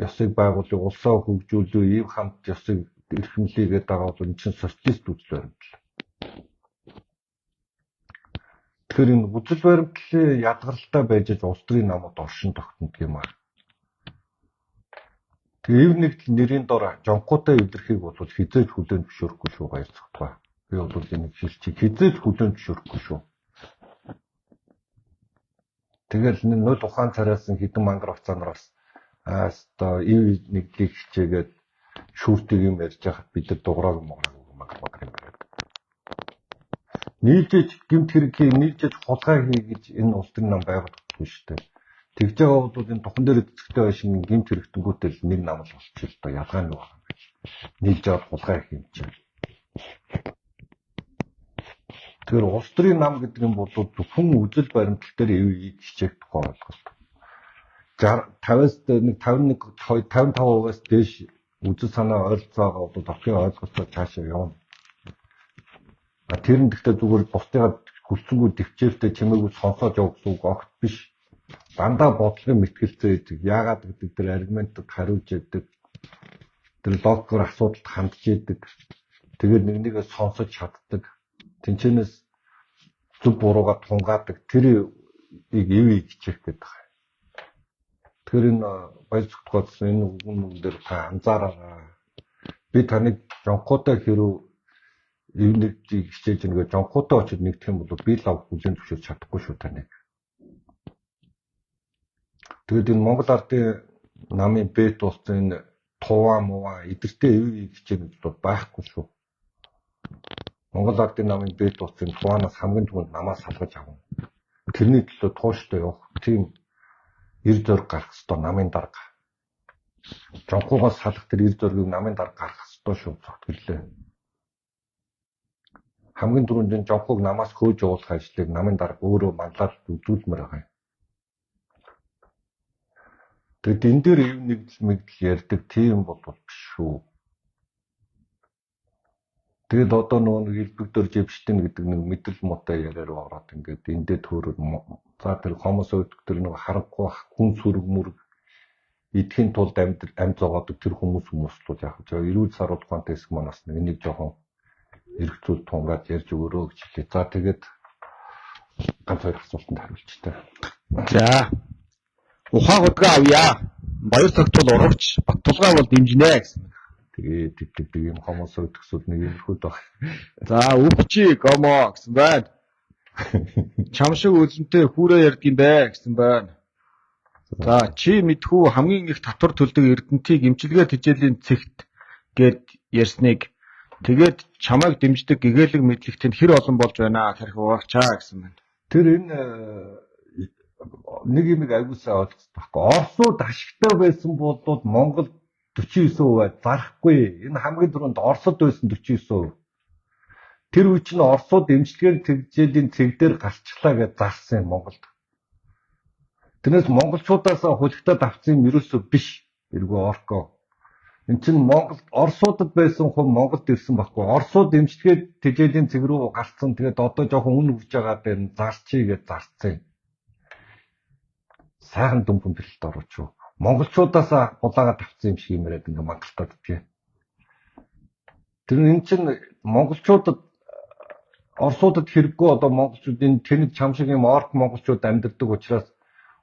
ёсыг байгуулах, улсаа хөгжүүлэх, эв хамт ёсыг эрхэмлэе гэдэг байгаа бол энэ чинь социалист үзэл баримтал. Тэгэхээр энэ үзэл баримтлалын ядгаралтай байж улс төрийн намууд оршин тогтнодог юм аа. Тэгээ эв нэгдэл нэрийн дор жонхуутай эвдэрхийг бол хизээж хүлээн зөвшөөрөхгүй шүү баяр цогтгой. Би бол энийг хэлчих хизээж хүлээн зөвшөөрөхгүй шүү. Тэгэл нэг нуль ухаан царайлсан хэдэн мангар хугацаанараас аста эв нэгдлийг хичээгээд шүүртийг юм ярьж байхад бид нар дуграаг мограаг мангар мангар юм яриад. Нийлжээж гэмт хэрэг хий, нийлжээж хулгай хий гэж энэ улс төрийн нам байгуулагдахгүй шүү дээ. Тэгж байгаа бол энэ тухан дээр цэцэгтэй байшин гэмт хэрэгтэнгүүтэл нэг нам л болчих л доо ялгаа нь юу юм бэ? Нийлж аваад хулгай хийх юм чинь. Тэгэхээр улс төрийн нам гэдэг нь бол зөвхөн үзэл баримтлал дээр эв хичээх тухай ойлголт. 50-аас нэг 51 55%-аас дээш үзэл санаа ойролцоогоо бол охин ойлголцоо цаашаа явна. А тэр нь гэхдээ зүгээр бусдыгаа хүлцэнгүй дэвчээлтэй чимээгүй сонсоод явах гэсэн үг огт биш. Дандаа бодлогын мэтгэлцээ гэдэг. Яагаад гэдэг тэр аргументод хариулж яадаг. Тэр логикоор асуудалд хандж яадаг. Тэгээд нэг нэгээ сонсож чаддаг. Тэнчэнээс зөв буруугаа тунгаадаг. Тэр ийг эв хичээх гэдэг. Тэгэхээр энэ баяр цогтгоодсон энэ үгэн мөнгө дээр та анзаараарай. Би таныг жонхоотой хэрв эв нэгдийг хичээж нэгэ жонхоотой очиж нэгдэх юм бол би лав хүлээн зөвшөөрч чадахгүй шүү таныг. Тэгээд энэ Монгол ардын намын бэт болсон энэ туваа муваа эдэртэй эв хичээх гэж бол байхгүй шүү. Монгол ардын намын бэт болсон энэ туваанаас хамгийн түрүүнд намаа салгаж авна. Тэрний төлөө тууштай явах тийм Эр зориг гарах ёстой намын дарга. Жонхоогоос салах тэр эр зоригийг намын дарга гаргах ёстой шүү цогтгэлээ. Хамгийн түрүүнд энэ жонхоог намаас хөөж явуулах ажлыг намын дарга өөрөө манлайлалт үзүүлмээр байгаа юм. Тэгэд энэ дээр эв нэгдэл мэгдэл ярьдаг тийм бол биш шүү. Тэгэл одоо нөгөө нэг элбэг дөр живштэн гэдэг нэг мэдрэл муутай яриа руу ороод ингээд эндээ төөрөд за тэр хомос өөдг тэр нэг харанхуй хүн сүрэг мүрэг идэхин тулд амьд зогоодог тэр хүмүүс л яг жоо эрүүл саруул ухаантай хэсэг манаас нэг энийг жоохон эргцүүл тунгаад ярьж өгөөрөө гэж хэлээ. За тэгээд ганц хоёр асуултанд хариулчих та.
За. Ухаан худгаа авъя. Баяр тогтвол урагч, Баттулгаа бол дэмжинэ гэсэн.
Тэгээ тэг тэг тэг юм хомос өөдгсүүд нэг юмрхүүд баг.
За үхчи гомо гэсэн байна. Чам шиг үзэнтэй хүүрээ ярьд юм бэ гэсэн байна. За чи мэдхүү хамгийн их татвар төлдөг Эрдэнтийг эмчилгээ тэжээлийн цэгт гээд ярьсныг тэгээд чамайг дэмждэг гэгээлэг мэдлэгт нь хэр олон болж байна тархи угаагчаа гэсэн байна.
Тэр энэ нэг юм агуулсаа ойлгох байхгүй. Оросууд ашигтай байсан болоод Монгол 49% зарахгүй. Энэ хамгийн түрүүнд Оросд байсан 49%. Тэр үе чинь Оросууд эмчилгээний тэжээлийн цэг дээр гарчлаа гэж зарсан юм Монголд. Тэрнээс монголчуудаас хулигтаад авсан юм ерөөсөө биш. Эргүү орко. Эн чинь Монголд Оросуудад байсан хүн Монголд ирсэн байхгүй. Оросууд эмчилгээ тэжээлийн цэг рүү гарцсан. Тэгээд одоо жоохон үн үрж байгаа дээр нь зарчий гэж зарцсан. Сайхан дүмпэн бэлэлт оруулж юу. Монголчуудаас булаагаад авсан юм шиг юм яриад ингээ мангалтаад тий. Тэр эн чинь монголчуудад Оросуудад хэрэггүй одоо монголчууд энэ тэнэг чам шиг юм орк монголчууд амьдардаг учраас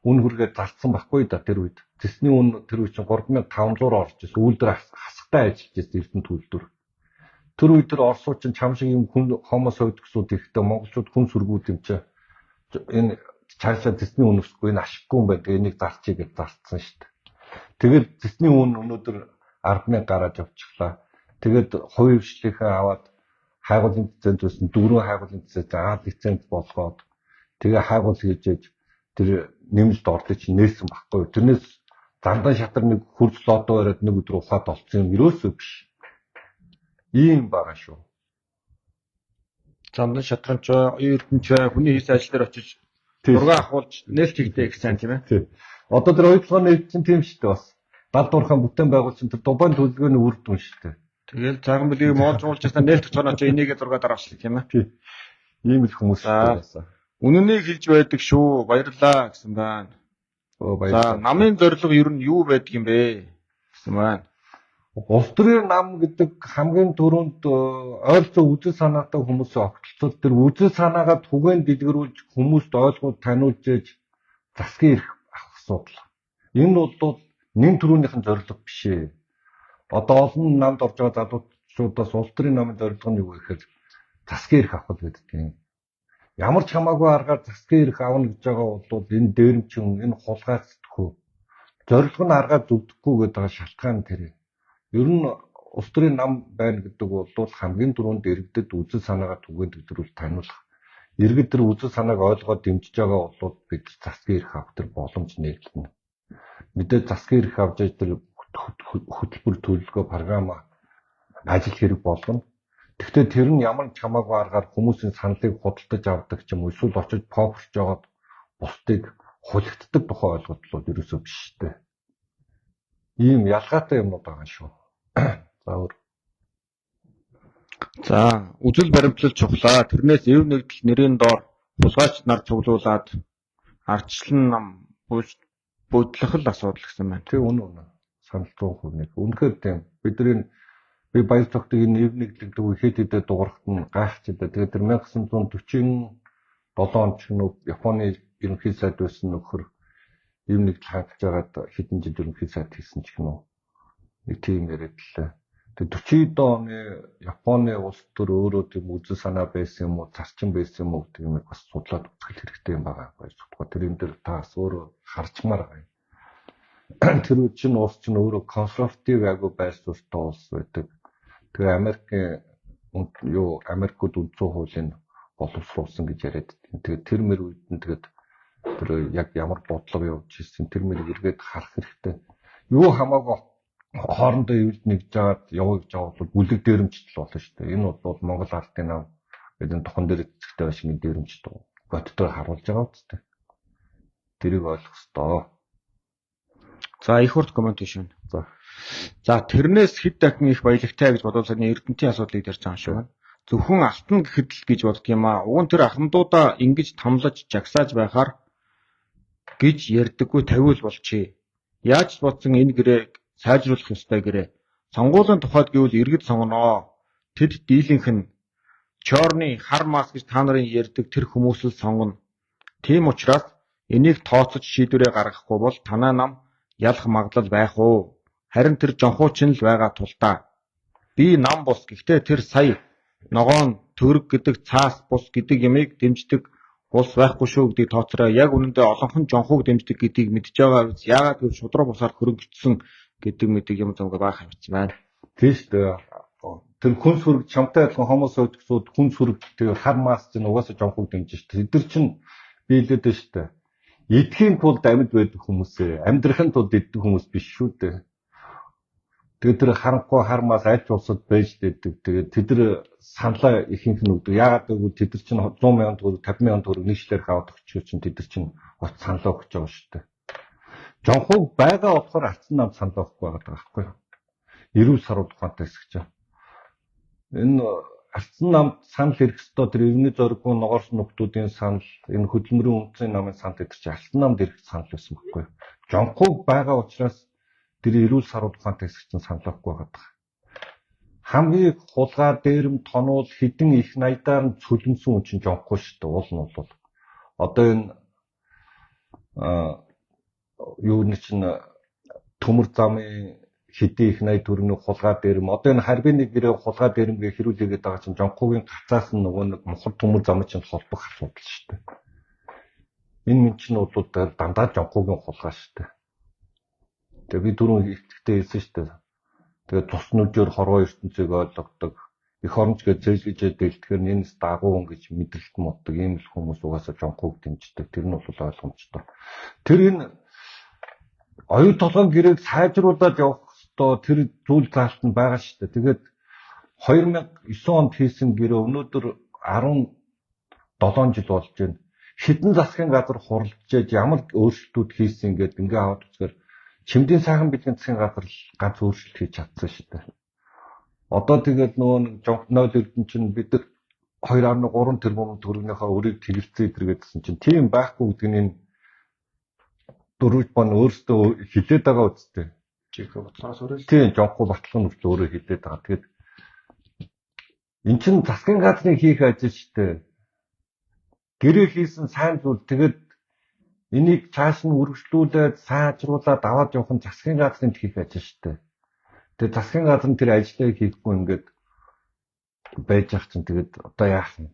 үн хүргээд зарцсан байхгүй да тэр үед. Цэсний үн тэр үе чинь 3500 орж ирсэн. Үйлдвэр хасахтай ажиллаж байсан Эрдэнэт үйлдвэр. Тэр үед тэр Оросууд чинь чам шиг юм хүн хомо сойдгсууд ихдээ монголчууд хүн сүргүүд юм чи энэ цаашаа цэсний үн өсөхгүй энэ ашиггүй юм байна. Тэгээ энийг зарчий гэж зарцсан шүү дээ. Тэгээд цэсний үн өнөөдөр 10,000 гараад явчихлаа. Тэгээд хувийн хвшлийнхээ аваад хайгуулын лиценз байсан дөрвөн хайгуулын лиценз А лиценз болгоод тэгээ хайгуул хийж ээж тэр нэмэлт орлыг чинь нээсэн байхгүй. Тэрнээс зандан шатар нэг хурц лото бариад нэг өдөр ухаад олцсон юм ерөөсөө биш. Ийм байгаа шүү.
Зандан шатранч оюун эрдэнч хүний хийсэн ажил дээр очиж зураг авахулж нээлт хийгдээ гэсэн тийм ээ.
Тий. Одоо тэр оюутлогын нээлт чинь тийм шүү дээ бас. Далд уурхайн бүтээн байгуулчин тэр Дубайн төлөвлөгөөний үр дүн шүү дээ.
Тэгэл цагаан бэлгийг моолж уулж яснаа нээлт оцгоно чи энийгээ зураг дараачлаа тийм ээ.
Тий. Ийм л хүмүүс
байсан. Үнэнийг хэлж байдаг шүү. Баярлалаа гэсэн байна.
Баярлалаа.
За намын зорилго ер нь юу байдаг юм бэ гэсэн байна.
Улс төрийн нам гэдэг хамгийн түрүүнд ойролцоо үзэл санаатай хүмүүсийн огтлцол тэр үзэл санаагаа түгээн дэлгэрүүлж хүмүүст ойлгуулж таниулж ээж засгийн эрх авах асуудал. Энэ бол нэн түрүүнийхэн зорилго биш ээ. Одоо олон намд орж байгаа залуучуудаас улс төрийн намын зорилго нь юу вэ гэхээр засгийн эрх авах гэдэг юм. Ямар ч хамаагүй аргаар засгийн эрх авна гэж байгаа бол энэ дээрэмчин, энэ хулгай сэтгхүү. Зорилго нь аргаар зүгдэхгүй гэдэг байгаа шалтгаан тэр. Ер нь улс төрийн нам байна гэдэг бол хамгийн түрүүнд иргэдэд үзэл санаагаа түгээн дэлгэрүүл таниулах. Иргэд тэр үзэл санааг ойлгоод дэмжиж байгаа бол бид засгийн эрх авах тэр боломж нээгдэнэ. Мэдээж засгийн эрх авч тэр хөтөлбөр төлөвлөгөө програм ажил хэрэг болгоно. Гэхдээ тэр нь ямар ч хамаагүй аргаар хүмүүсийн саналыг худалдаж авдаг ч юм уу эсвэл очиж пофорч жоод бусдыг хулигддаг тухай ойлголт ерөөсөө биш шүү дээ. Ийм ялгаатай юмнууд байгаа шүү. За өөр.
За үзэл баримтлал чухлаа. Тэрнээс эв нэгдэл нэрийн доор хулгайч нар цуглуулад ардчлан нам буйдлах л асуудал гэсэн байна.
Тэг үнэ үнэ. Санал 100% нэг. Үнэхээр тийм. Бидний би баяр цогтыг энэ эв нэгдэл гэдэг үе хэд хэдэ дуурахт нь гайхчих дээ. Тэгээд тэр 1947 онд ч нөө Японы ерөнхий сайд байсан нөхөр эв нэгдэл хангаж байгаад хэдэн жил ерөнхий сайд хийсэн ч гэнэ үү. Нэг тийм яриад лээ. Тэгээд 40 оны Японы улс төр өөрөө тийм үзэл санаа байсан юм уу, зарчим байсан юм уу гэдэг юмыг бас судлаад үзэх хэрэгтэй юм байгаа. Баяр цогтгоо тэр юм дээр та бас өөрөө харчмаар байгаа юм. Тэр үе чинь улс чинь өөрөө консерватив айгу байр суурьтай улс байдаг. Тэгээ Америкийн юу Америкууд үндсэн хуулийн боловсруулсан гэж яриад. Тэгээд тэр мөр үед нь тэгээд Тэр яг ямар бодлого явж ирсэн тэр мөрийг эргээд харах хэрэгтэй. Юу хамаагүй хоорондоо эвэлд нэгж жагаад яваа гэж байгаа бол бүлэг дээрэмчтэл болно шүү дээ. Энэ бол Монгол Ардын нам гэдэг тухан дээр эцэгтэй байх шиг дээрэмчт боддоор харуулж байгаа үстэй. Тэрийг ойлгох ёстой.
За их урт коммент биш байна.
За.
За тэрнээс хэд дахин их баялагтай гэж бодвол саяны Эрдэнтийн асуудлыг ярьж байгаа юм шиг байна. Зөвхөн алтан гэхэд л гэж боддог юм аа. Уг нь тэр ахмадуудаа ингэж тамлаж жагсааж байхаар гэж ярьдаггүй тавиул болчээ. Яаж ч бодсон энэ гэрээг сайжруулах ёстой гэрээ. Сонгуулийн тухайд гэвэл иргэд сонгоноо. Тэд дийлэнх нь чорны хар мас гэж та нарын ярьдаг тэр хүмүүс л сонгоно. Тийм учраас энийг тооцож шийдвэрээ гаргахгүй бол танай нам ялах магадлал байх уу? Харин тэр жонхуучин л байгаа тул та. Би нам бус, гэхдээ тэр сая ногоон төгрөг гэдэг цаас бус гэдэг юмыг дэмждэг улс байхгүй шүү гэдгийг тооцоорой. Яг үнэндээ олонхон жонхууг дэмждэг гэдгийг мэдж байгаа биз? Яагаад гэвэл шудраг бусаар хөрөнгөчсөн гэдэг мэдэг юм замгаа баах юмсан байна.
Тийм шүү дээ. Тэр хүн сүрэг чамтай адилхан homo sapiens-ууд хүн сүрэг тэр хар мас чинь угаасаа жонхууг дэмжиж шүү дээ. Тэд нар чинь биелээд байна шүү дээ. Идэхийн тулд амьд байдаг хүмүүсээ амьдрахын тулд иддэг хүмүүс биш шүү дээ. Тэгээд тэр харанхуй хар мас аль ч улсад байж байдаг. Тэгээд тэд нар саналаа ихэнх нь өгдөг. Яагаад гэвэл тэд нар чинь 100 мянган төгрөг, 50 мянган төгрөг нэг шлэр аваад өгчөө чинь тэд нар чинь гоц саналаа өгч байгаа шүү дээ. Жонхууг байгаа болохоор алдсан нам саналаа өгөхгүй байгаа байхгүй юу? Эрүүл саруул ухаантай хэсэг чинь. Энэ алдсан намд санал ирэх ёстой тэр иргэний зориггүй ногоорсон нөхдүүдийн санал, энэ хөдөлмөрийн үндсийн намын санал гэдэг чинь алдсан намд ирэх санал байсан байхгүй юу? Жонхууг байгаа учраас тэр эрүүл саруул ухаантай хэсэг чинь санал өгөхгүй байгаа. Хамгийн хулгай дээрэм тонуул хідэн их найдаар нь цөлмсөн хүн чинь жонхгүй шүү дээ. Уул нь бол одоо энэ юуны чинь төмөр замын хэдийн их 80 төгрөгийн хулгай дээрэм одоо энэ харбины гэрээ хулгай дээрэмгээ хэрүүлээгээд байгаа чинь жонхуугийн гацаас нь нөгөө нэг мухар төмөр зам чинь холбох асуудал шүү дээ. Энэ минь чинь бол дандаа жонхуугийн хулгай шүү дээ. Тэгээ би түрүүн ихтэй хэлсэн шүү дээ. Тэгээ цус нүжээр хорвоо ертөнцийг ойлгодог. Эх оронч гэж зээлгэж дэлтгэхэр нэнэс дагуу хүн гэж мэдрэлт моддог ийм л хүмүүс угаасаа жонхууг дэмждэг. Тэр нь бол ойлгомжтой. Тэр энэ оюу толгойн гэрээг сайжруулад явах ёстой тэр зүйл заалт нь байгаа шүү дээ. Тэгээд 2009 онд хийсэн гэрээ өнөөдөр 17 жил болж байна. Хэдэн засгийн газар хуралдаж ямар өөрчлөлтүүд хийсэн гээд ингээ аваад үзэхээр Чимдийн сайхан бэлгийн засгийн газар ганц өөрчлөлт хийж чадсан шүү дээ. Одоо тэгээд нөгөө нэг жонх 0 эрдэн чинь бид нар 2.3 тэрбум төгрөгнийхөө өрийг тэлэлцээ гэдэргээдсэн чинь тийм байхгүй гэдэг нь энэ дөрвж бон өөрсдөө хилээд байгаа үсттэй.
Жихэ бодлогоос өөрөө.
Тийм, жонхуу батлах нь хүртэл өөрөө хилээд байгаа. Тэгээд эн чинь засгийн газрын хийх ажил шүү дээ. Гэрээ хийсэн сайн зүйл тэгээд энийг цааш нь үргэлжлүүлээд сайжруулад аваад явах нь засгийн газрын хийх ажил шүү дээ. Тэгээд засгийн газар нь тэр ажлыг хийхгүй ингээд байж ах чинь тэгээд одоо яах юм.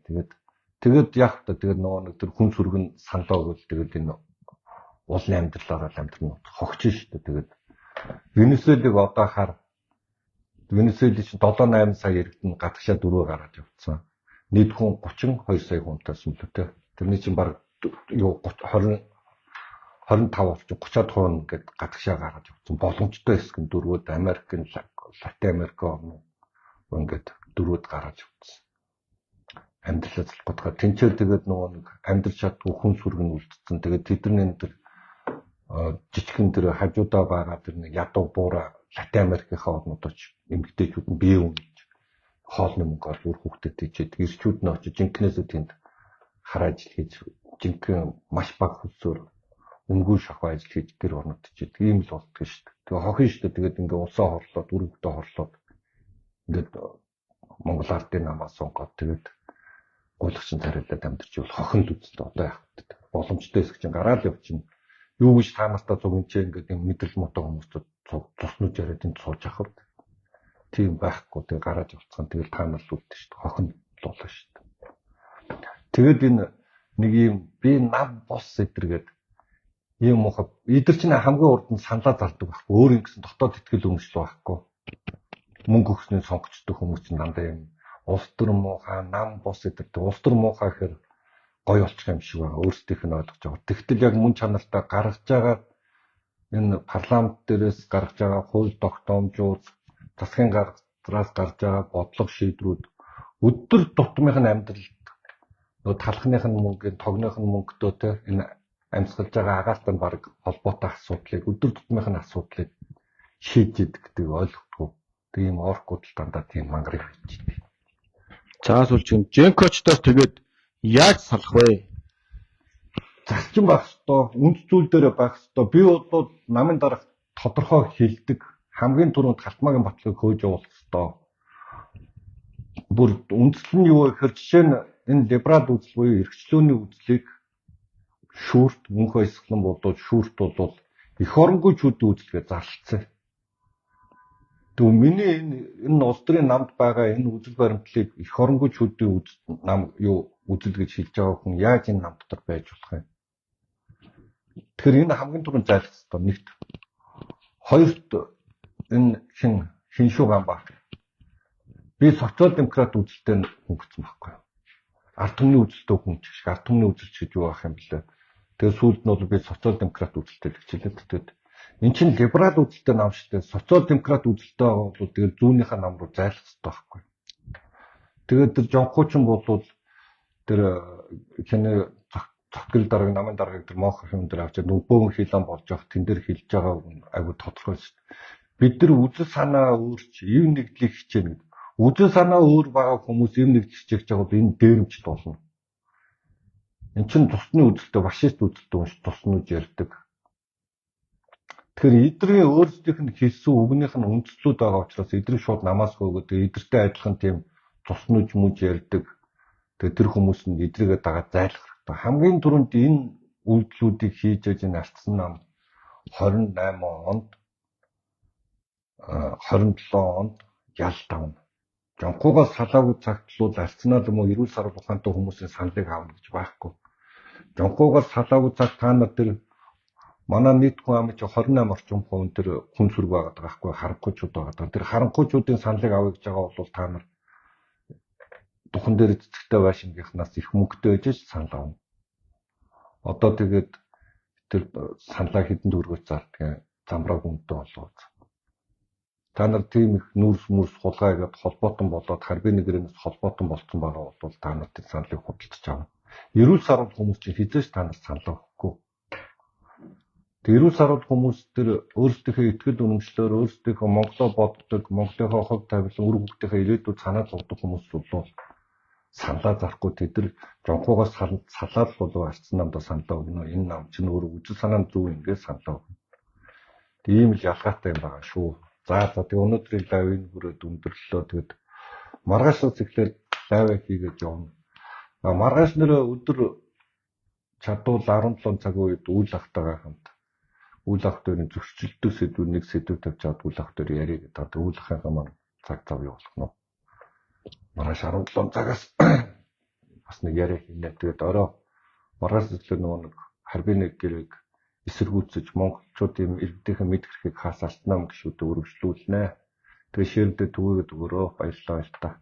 Тэгээд яах вэ? Тэгээд нөгөө нэг тэр хүн сүрэг нь саналаа өгвөл тэгээд энэ уулын амьдралаараа л амьдрна. Хогч шүү дээ. Тэгээд Венесуэлийг одоо хар Венесуэлийн чинь 7 8 сая иргэд нь гадагшаа дөрөв гараад явцсан. Нийт хүн 32 сая хүнтэйсэн мөлөө те. Тэрний чинь баг юу 20 25 орчим 30-аад хувь нь ингээд гадагшаа гараад явцсан. Боломжтой хэсэг нь дөрвөөд Америкийн Латин Америк орнууд ингээд дөрвөөд гараад явцсан. Амьдралаа залах гэдэг. Тэнцээ тэгээд нөгөө нэг амьдрч чаддгүй хүн сүрэг нь үлдсэн. Тэгээд тэдний энэ тэр жижигхэн тэр хажуудаа байгаа тэр нэг ядуу буура Латин Америкийнхаа орнууд оч эмэгтэйчүүд нь бие үнэлж хоолны мөнгө олж үр хүүхдэд тийчээд эрчүүд нь очиж жинкнээсээ тэнд хар ажил хийж жинхэнэ маш бага хөлсөөр үнгүй шахуу ажил хийж гэр орнод чийдэг ийм л болдго шүү дээ. Тэгээ хохин шүү дээ. Тэгээд ингээ улсаа хорлоод үр хүүхдээ хорлоод ингээд Монгол ардын намаа сунгаад тэгээд гуйлагчин царайлаад амьдарч ивэл хохин л үзэлтэй одоо яах вэ? Боломжтой хэсэг чинь гараал явчихна. Юу гэж та нартай цуг энэ чинь ингээд юм мэдрэл муутай хүмүүстэй цуснууд яриад энд сууж авах вэ? Тийм байхгүй. Тэгээ гараад явцхан тэгэл та нар л үлдэн шүү дээ. Хохин л болно шүү дээ. Тэгээд энэ нэг юм би нам бос эдэргээд ийм муухай эдэр чинь хамгийн урд нь саналаа зардаг байхгүй. Өөр ингэсэн дотоод ихтгэл өмчлөл байхгүй. Мөнгө өгснөө сонгочдөг хүмүүс чинь дандаа юм улс төр муухай, нам бос эдэрдэг. Улс төр муухай гэхээр гоё болчих юм шиг байгаа. Өөрсдийнх нь ойлгож байгаа. Тэгтэл яг мөн чанартай гаргаж байгаа энэ парламент дээрээс гаргаж байгаа хууль тогтоомжууд, засгийн газраас гарч байгаа бодлого шийдвэрүүд өдөр тутмынх нь амьдралд нөгөө талхных нь мөнгөний тогных нь мөнгөтэй те энэ амьсгалж байгаа агаартай баг холбоотой асуудлыг өдөр тутмынх нь асуудлыг шийдэж идэг гэдгийг ойлгохгүй. Тийм оркууд л дандаа тийм мангарыг хийж идэг.
За сүүлчин Женкочдоос тэгээд яаж салах вэ?
Зарчим байх ёстой, үнд зүйл дээр байх ёстой. Би бол намын дарга тодорхой хэлдэг. Хамгийн түрүүнд Халтмаагийн батлагыг хөөж явуулах ёстой. Бүр үндсэл нь юу вэ гэхээр жишээ нь энэ либерал үзэл буюу эрхчлөөний үзлийг шүүрт мөнх баясгалан болоод шүүрт болвол эх оронгүй чүүдийн үзлэгээ зарлцсан. Тэгвэл миний энэ улс төрийн намд байгаа энэ үзэл баримтлалыг эх оронгүй чүүдийн нам юу үзэл гэж хэлж байгаа хүн яаж энэ нам дотор байж болох юм? Тэгэхээр энэ хамгийн түрүүнд зайлах ёстой нэгт. Хоёрт энэ хин шүү гамба. Би социал демократ үзэлтэй хөнгөцсөн байхгүй юу? Ард түмний үзэлтэй хүн ч шиг ард түмний үзэлч гэж юу байх юм бэлээ. Тэгээ сүүлд нь бол би социал демократ үзэлтэй л хичээлээ. Тэгээд эн чинь либерал үзэлтэй нам шүү дээ. Социал демократ үзэлтэй байгаа бол тэгээд зүүнийхээ нам руу зайлах хэрэгтэй байхгүй. Тэгээд тэр Жонхуучин бол тэр хин цогтгол дарга намын даргаыг тэр Монх юм дээр авчиад нөгөө бөөн хилэн болж явах тэн дээр хилж байгаа айгу тодорхой шүү дээ. Бид нар үзэл санаа өөрч ив нэгдлийг хичээнэ гэдэг. Үзэл санаа өөр байгаа хүмүүс ив нэгдэл хичээх гэж байгаа бол энэ дээрэмчт болно. Эн чинь тусны үзэлтэй фашист үзэлтэй унш туснууж ярьдаг. Тэгэхээр эдний өөрсдийнх нь хэлсэн үгнийх нь үндслүүд байгаа учраас эдрийг шууд намаас хөөгөөд эдэртэй адилхан тийм туснууж мүж ярьдаг. Тэгээ тэр хүмүүс нь эдрийгээ дагаад зайлах хэрэгтэй. Хамгийн түрүүнд энэ үйлдэлүүдийг хийж яж энэ алтсан нам 28 онд 27 онд ялт авна. Жонхоогоос салаагүй цагтлуул альцнаа юм уу эрүүл сарвал ухаантай хүмүүсийн саналыг авна гэж байхгүй. Жонхоогоос салаагүй цаг та нар тэр манай нийт хүн амын чи 28 орчим хувь тэр хүн сүрэг байгаад байгаа байхгүй харанхуйчуд байгаа. Тэр харанхуйчуудын саналыг авъя гэж байгаа бол та нар духан дээр цэцэгтэй байшингийнхнаас их мөнгөтэй байж санал авна. Одоо тэгээд тэр саналаа хэдэн төгрөгөөр зарддаг замбрааг үнэтэй болов. Та нар тийм их нүүрс мүрс хулгай гэдэг холбоотон болоод харбын нэгрэнээс холбоотон болцсон байгаа бол та нар тэр саналыг худалдаж авна. Эрүүл сарвал хүмүүс чинь хизээч та нар саналаа өгөхгүй. Тэр эрүүл сарвал хүмүүс тэр өөрсдийнхөө итгэл үнэмшлээр өөрсдийнхөө Монголоо боддог, Монголынхоо хувь тавилан үр хүүхдийнхээ ирээдүйд санаа зовдөг хүмүүс бол саналаа зарахгүй тэд нар жонхоогоос салаад болов арцсан намдаа саналаа өгнө. Энэ нам чинь өөрөө үзэл санаа нь зөв ингээд саналаа өгнө. Тийм л ялгаатай юм байгаа шүү. За тэгээ өнөөдрийн лайв энэ хүрээд өндөрлөлөө. Тэгээд маргаашаас эхлээд лайв хийгээд явна. Маргааш нэр өдөр чадвал 17 цаг үед үйл ахтайгаа хамт үйл ах дээрийн зөрчилдөг сэдвүүд нэг сэдв тавьчаад үйл ах дээр яриа гэдэг. Үйл ахынхаа маань цаг зав явуулах нь. Маргааш 17 цагаас бас нэг яриа хийнэ. Тэгээд орой маргааш эхлээд нөгөө нэг харбын нэг гэрээг эсэргүүцэж монголчуудын иргэдийнхээ мэдрэхийг хаас алтнаа гişүүдээ өргөжлүүлнэ. Тэгээ ширэндээ түгээгээд өгөөрөө. Баярлалаа баярлалаа.